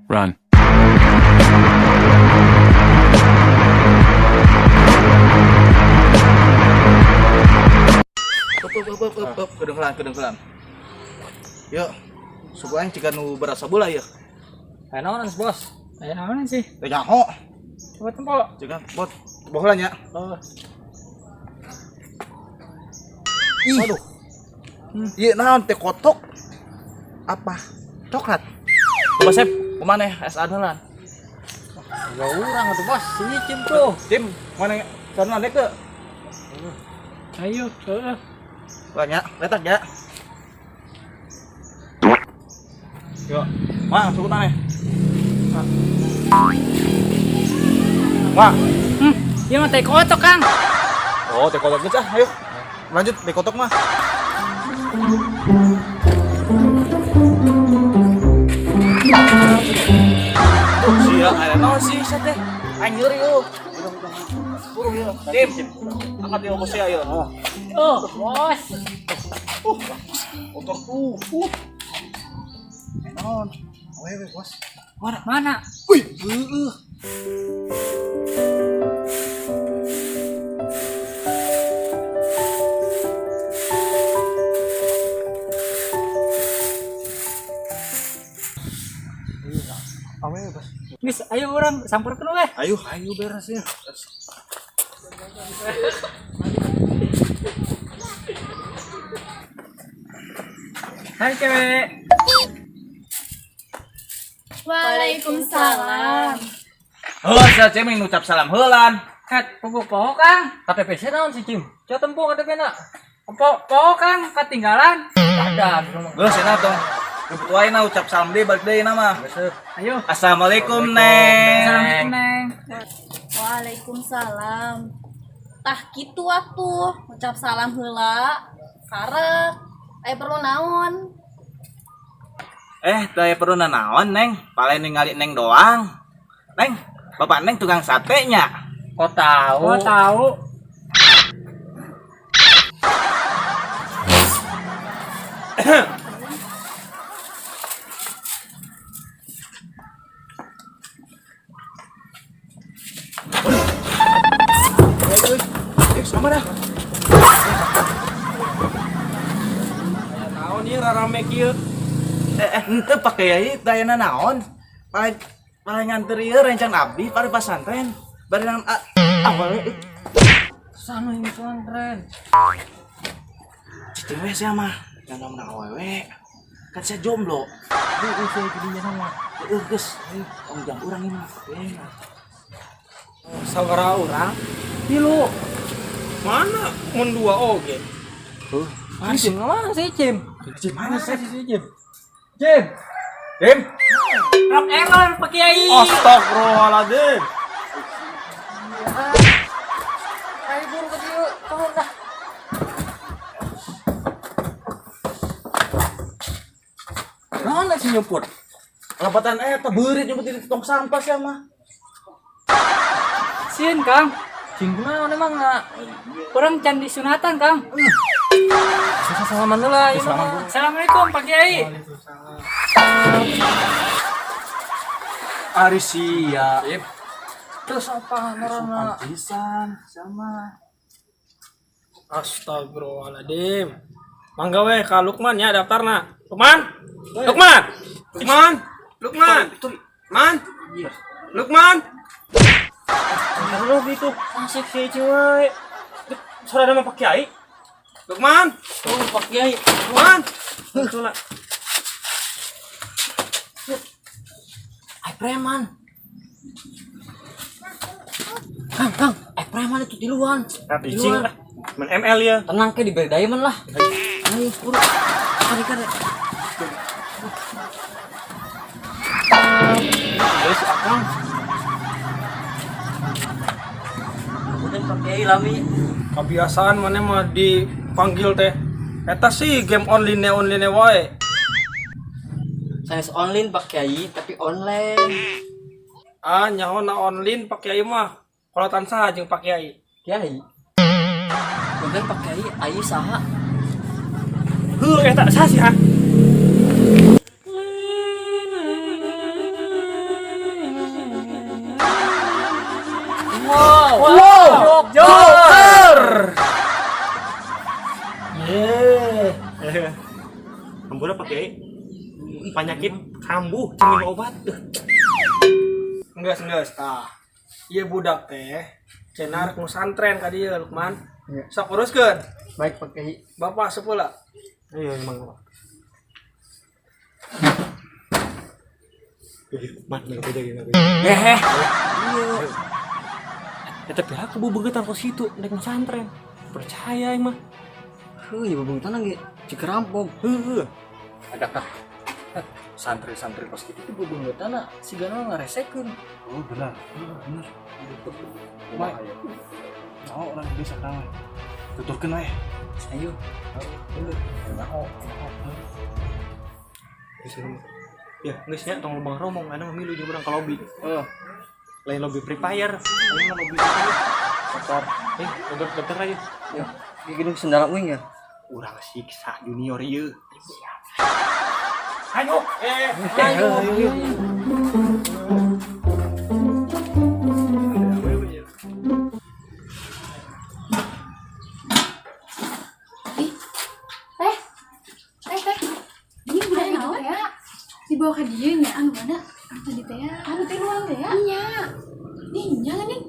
Run. Up, up, up, up, up, up. Kedengeran, kedengeran. Yuk, suku aing ciga nu berasa bola ya. Aya naon, Bos? Aya naon sih? Teh nyaho. Coba tempo. Ciga bot bohla nya. Oh, Ih. Aduh. Ieu naon teh kotok? Apa? Coklat. Coba Sep, kumaha es adelan? Gak urang atuh, Bos. Sini cim tuh. Tim, mana sana dek ke? Ayo, heeh. Banyak, letak ya. Yuk, mah, suku mana? Wah, Ieu mah teh kotok, Kang. Oh, teh kotok geus ah, ayo. Lanjut teh kotok mah. Oh, sia, aya naon sih sia teh? Aing nyeri yeuh. Buru yeuh. Tim, angkat yeuh sia yeuh. Oh, bos. Kotok tuh. Naon? Awewe, Bos. Mana? Mana? Wih, heueuh. Awewe, Bos. Geus, ayo urang samperkeun we. Ayo, ayo beres ya. Hai cewek. Waalaikumsalam. Heuh, sia ceming ngucap salam heulan. Kat, poho poho Kang. KTP sih naon sih, Cim? Coba tempo KTP na. Poho poho Kang, ketinggalan. Ada. Geus enak tong. Ribut wae na ucap salam deui balik deui na mah. Ayo. Assalamualaikum, Neng. Assalamualaikum, Neng. Waalaikumsalam. Tah kitu atuh, ucap salam heula. Karek. Aya perlu naon? Eh, teu perlu nanaon, Neng. Paling ningali Neng doang. Neng, bapak Neng tukang sate nya. Kok tahu? Oh, tahu. Eh, sama dah. Naon ieu rarame kieu? Eh, henteu Pak Kiai, teu aya nanaon. Paling paling nganter ieu rencang abdi pare pasantren. Bari nang awalnya Sana ini pesantren. cicing we sia mah. Jangan menang awewe. Kan saya jomblo. Duh, saya jadinya sama. Heueuh geus, tong jang urang ieu mah. Kiai mah. Sabaraha urang? Tilu. Mana mun dua oge? Heuh, Mana sih? Mana sih, Cim? Cim, mana Mana sih si Cim? Cim. Tim. Rock and roll Pak Kiai. Astagfirullahaladzim. Ayo buru ke dieu, turun dah. Mana sih nyumput? Lompatan eta beurit nyumput di tong sampah sia mah. Sieun, Kang. Cing kunaon emang na? Urang can disunatan, Kang. Salaman heula ieu mah. Assalamualaikum Pak Kiai. Ari sia. Terus apa ngaranna? Pisan sama. Astagfirullahaladzim. Mangga we ka Lukman ya daftarna. Lukman. Lukman. Lukman. Lukman. Man. Lukman. Terus gitu. Asik sih cewek. Suara nama Pak Kiai. Lukman. Oh, Pak Kiai. Lukman. Betul lah. Ai preman. Kang, Kang, ai preman itu tiluan. Cicing lah. Main ML ya. Tenang ke diberi diamond lah. Ayo, buru. Kare kare. Terus akang Udah Pak Kiai lami. Kebiasaan mana mah dipanggil teh. Eta sih game online online wae. Saya online Pak Kiai, tapi online. Ah, nyaho na online Pak Kiai mah. Kalau saha jeung Pak Kiai. Kiai. Punten Pak Kiai, ayu saha? Heuh, eta sah sih ha. Wow. Wow. Joker. Ye. Hambura Pak Kiai. Penyakit kambuh cing minum obat. Enggak, enggak, tah. Ieu budak teh cenah rek musantren ka dieu Lukman. Sok uruskeun. Baik Pak Kiai. Bapak sepula. Iya, emang. Man, beda gitu. Hehe. Ya tapi aku bubegetan kos situ naik pesantren. Percaya emang. Heuh, ya bebengtan ge cik rampok. Heeh. adakah santri-santri pas gitu Itu bebengtan sigana ngaresekeun. Oh, benar. Benar. Baik. Mau orang bisa sekarang. Tuturkeun we. Ayo. Nyaho. Ya, geus nya tong lubang romong anu mah milu jeung urang ka lobi. Heeh. Lain lobi Free Fire, ini mah lobi Daftar. Eh, daftar daftar aja. Ya, gini sendal uing ya. Urang siksa junior ieu. Ayo, eh. Ayo. Ih, teh, teh, teh. Ini budak naon ya? Dibawa ke dia nya, anu mana? Anu tadi teh ya. Anu tiluan teh ya? Iya. Ih, nya nih.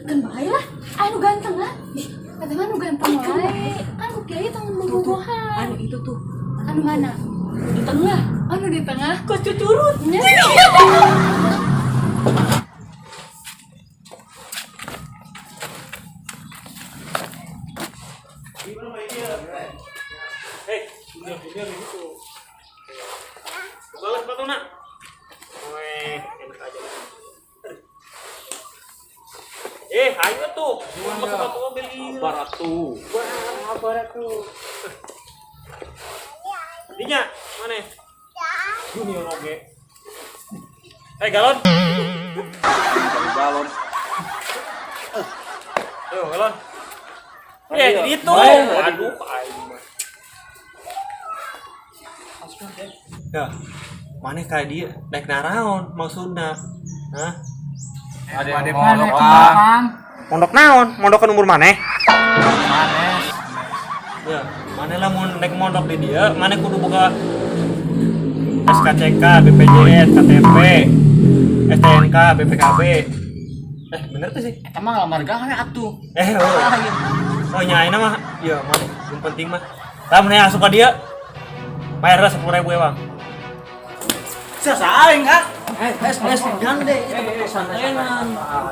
Kan bae lah. Anu ganteng lah. Ih, kata mah anu ganteng wae. Kan ku kiai tong bobogohan. Anu itu tuh Anu mana? di tengah. Anu di tengah. Kok cucurut? Nya. Hei, junior gitu. Balas sepatuna. Weh, enak aja. Eh, ayo tuh. Cuma sepatu mobil ieu. Sabar atuh. Sabar atuh. Dinya, mana? Junior oge. Eh, galon. Balon. Ayo, galon. Eh, jadi itu. Aduh, aing mah. Ya, mana kayak dia naik naraon maksudna? Hah? Ada mondok Kang. Mondok naon? Mondok umur maneh? Ya, maneh lah mun naik mondok di dia, maneh kudu boga SKCK, BPJS, KTP, STNK, BPKB. Eh, bener tuh sih. Eta mah ngelamar gawe atuh. Eh, oh. Oh, nyaina mah, ya mah, yang penting mah. Lah maneh asup ka dia. Bayar 10.000 ya, Bang. Sasa aing, Kang. Eh, es, es, jangan deh, itu pesantrenan. Ah,